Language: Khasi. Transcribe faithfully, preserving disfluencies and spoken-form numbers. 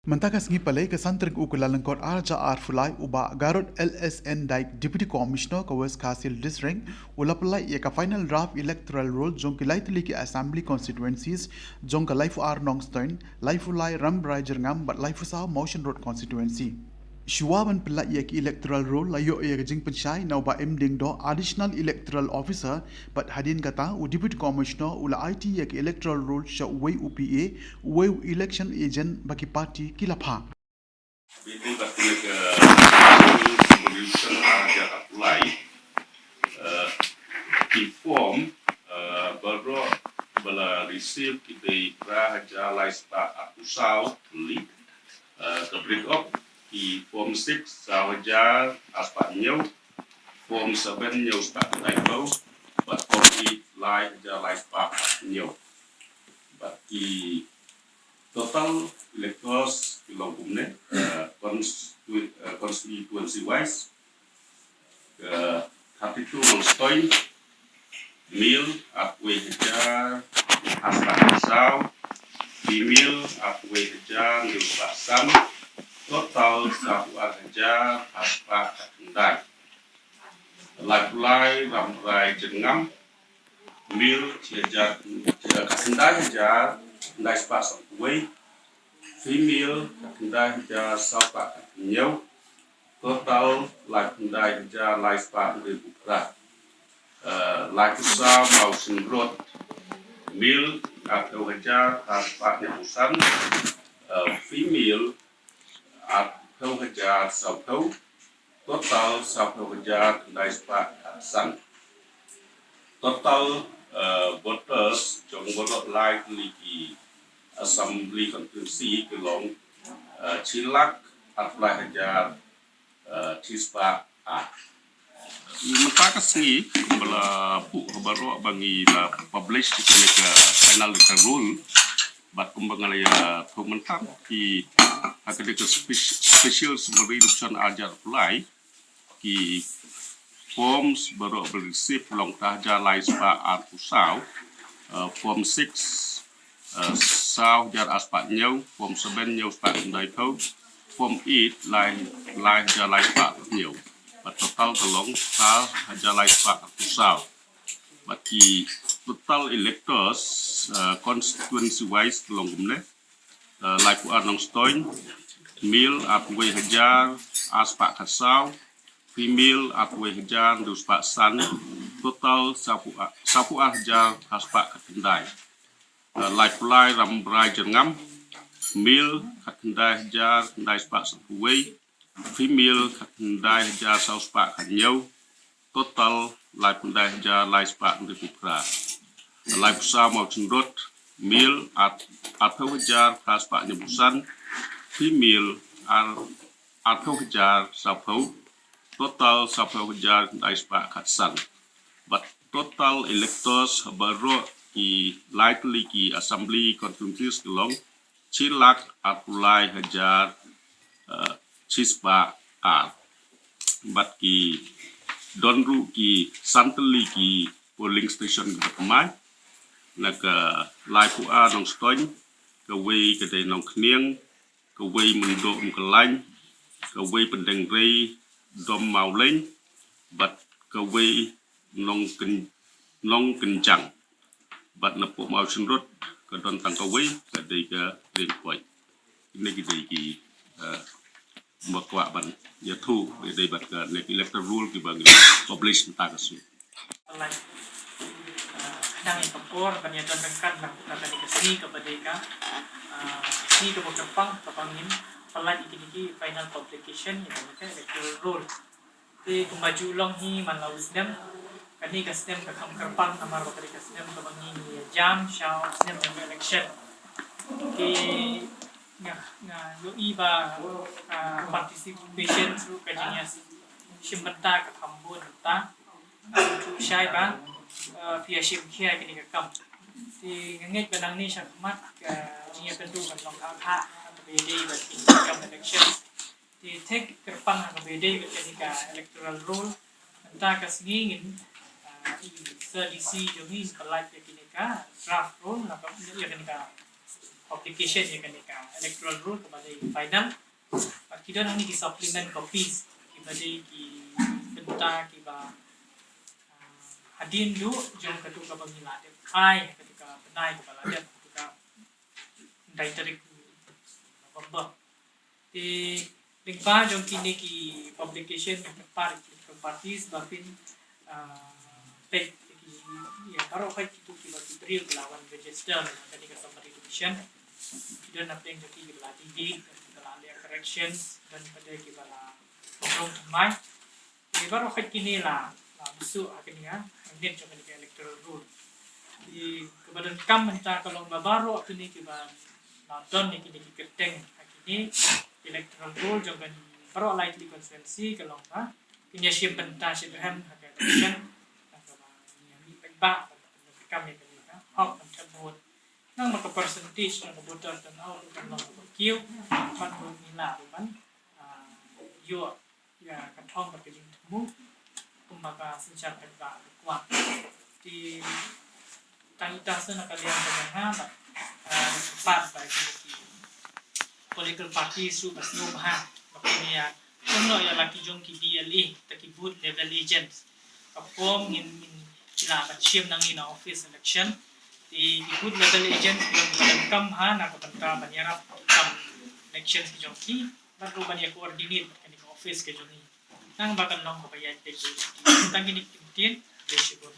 Mynta ka sngi Palei ka san tarik u Kyllalyngkot ar hajar arphew lai u Bah Garod L S N Dyke, Deputy Commissioner ka West Khasi Hills District, u la pynlait ïa ka final draft electoral roll jong ki lai tylli ki assembly constituencies jong ka laiphew ar Nongstoiñ, laiphew lai Rambrai Jyrngam bad laiphew saw Mawshynrut constituency. Shuwa ban pynlait ïa ki electoral roll la ïoh ïa ka jingpynshai na u Bah M Diengdoh, Additional Electoral Officer, bad hadien kata u Deputy Commissioner u la aiti ïa ki electoral roll sha uwei u P A, uwei u election agent bad ki party ki la phah. Bad kane ka resolution ar hajar arphew lai, eh, ki form, eh, baroh ba la receive ki dei phra hajar lai spah arphew saw tylli. Eh, ka break up, ki form six saw hajar ar spah hynñiew, form seven hynñiew spah khyndai phew, bad form eight lai hajar lai spah hynñiew. Bad ki total electors ki long kumne, eh, constitu-, eh, constituency wise, eh, thirty-two Nongstoiñ, male arphew wei hajar ar spah saw, female arphew wei hajar hynñiew spah san, total sawphew ar hajar ar spah khyndai. Laiphew lai Rambrai Jyrngam, male shi hajar, eh, khyndai hajar khyndai spah sanphew wei, female khyndai hajar saw spah hynñiew, total laiphew khyndai hajar lai spah hynriewphew phra. Eh, laiphew saw Mawshynrut, male arphew hajar phra spah hynñiewphew san, eh, female arphew hajar sawphew, total sawphew hajar khyndai spah san. Total, eh, voters jong baroh lai tylli ki assembly constituency ki long, eh, shi lak arphew lai hajar, eh, shi spah ar. Mynta ka sngi ba la buh ha baroh ba ngi la publish ïa kane ka final electoral roll. Bad kumba nga la ïathuh mynta, ki ha kane ka spec-, special summary election ar hajar arphew lai, ki forms baroh ba la receive long phra hajar lai spah arphew saw, eh, form six, eh, saw hajar ar spah hynñiew, form seven hynñiew spah khyndai phew, form eight lai, lai hajar lai spah hynñiew. Bad total ka long phra hajar lai spah arphew saw. Bad ki total electors, eh, constituency wise ka long kumne. Eh, laiphew ar Nongstoiñ, male arphew wei hajar ar spah khatsaw, female arphew wei hajar hynriew spah san, total sawphew ar, sawphew ar hajar phra spah khatkhyndai. Eh, laiphew lai Rambrai Jyrngam, male khatkhyndai hajar khyndai spah sanphew wei, female khatkhyndai hajar saw spah khathynñiew, total laiphew khyndai hajar lai spah hynriewphew phra. Laiphew saw Mawshynrut, male ar, arphew hajar phra spah hynñiewphew san, female ar, arphew hajar sawphew, total sawphew hajar khyndai spah khatsan. Bad total electors baroh ki lai tylli ki assembly constituencies ki long shi lak arphew lai hajar, eh, shi spah ar. Bad ki don ruh ki san tylli ki polling station kiba thymmai. Na ka laiphew ar Nongstoiñ, kawei ka dei Nongkhniang, kawei Myndong Umkyllaiñ, kawei Pyndengrei Dom Mawleiñ, bad kawei Nongkyn-, Nongkynjang. Bad na Mawshynrut ka don tang kawei, ka dei ka Riangkoit. Kine ki dei ki, eh, ba kwah ban ïathuh, ki dei bad kane ka electoral roll kiba ngi publish mynta ka sngi. Pynlait, eh, khnang ïa ka por ban ïadon ryngkat lang kata ka dei ka sngi kaba dei ka, eh, sngi kaba kyrpang kaba ngin pynlait ïa kine ki final publication ïa kane ka electoral roll. Te kumba ju long hi man la u snem, kane ka snem ka kham kyrpang namar ba kane ka snem kaba ngi ïa jam sha u snem jong ka election. Te nga, nga ïohi ba, ah, participation through ka jingïashim bynta ka kham bun bynta. Nga ju shai ba, ah, phi ïashim khia kane ka kam. Te nga ngeit ba nangne shakhmat ka jingïakynduh kan long kaba, kaba dei bad kane ka kam election. Te thik kyrpang ha kaba ïadei bad kane ka electoral roll. Mynta ka sngi ngin, ah, i Sir D C jong ngi in pynlait ïa kane ka draft roll, na ka, ïa kane ka publication ïa kane ka electoral roll kaba dei final. Bad ki don hangne ki supplement copies kiba dei ki bynta kiba, ah, hadien duh jong katu kaba ngi la dep ai, katu ka bnai kaba la dep, katu ka khyndai tarik November. Te lyngba jong kine ki publication jong ki par-, political parties ba phin, ah, peit ki, ïa baroh khoit kitu kiba ki briew ki la wan register na kane ka summary petition. Ki don na pdeng jong ki kiba la delete, kiba la leh corrections, don pat de kiba la pynrung thymmai. Te baroh khoit kine la, la bsut ha kane, ha unit jong kane ka electoral roll. Te kaba donkam mynta ka long ba baroh kine kiba la don ïa kine ki kyrteng ha kine electoral roll jong kane baroh lai tylli constituency ka long ba kin ïashim bynta shitrhem ha ka election. Kaba ngi ïa mih paidbah ban donkam ïa kane ka hok ban thep vote. Nang ba ka percentage jong ka voter turnout kan long kaba kiew, ban vote ngi lah ban, ah, ïoh ïa ka thong bad ka jingthmu kumba ka synshar paidbah ka kwah. Te tang ita seh na ka liang ka jong nga bad, ah, pat ba ki political party ruh ba sngewbha ba kin ïa kumno ïa la ki jong ki B L A, ta ki booth level agents. Ka form ngin, ngin ïa la ban shim na ngi na office election. Te ki booth level agents ki long ki donkam ha na ka bynta ban ïarap kam election ki jong ki. Bad ruh ban ïa coordinate bad kane ka office ka jong ngi. Nang ba kan long kaba ïaid beit. Tang kine ki ktien, khublei shibun.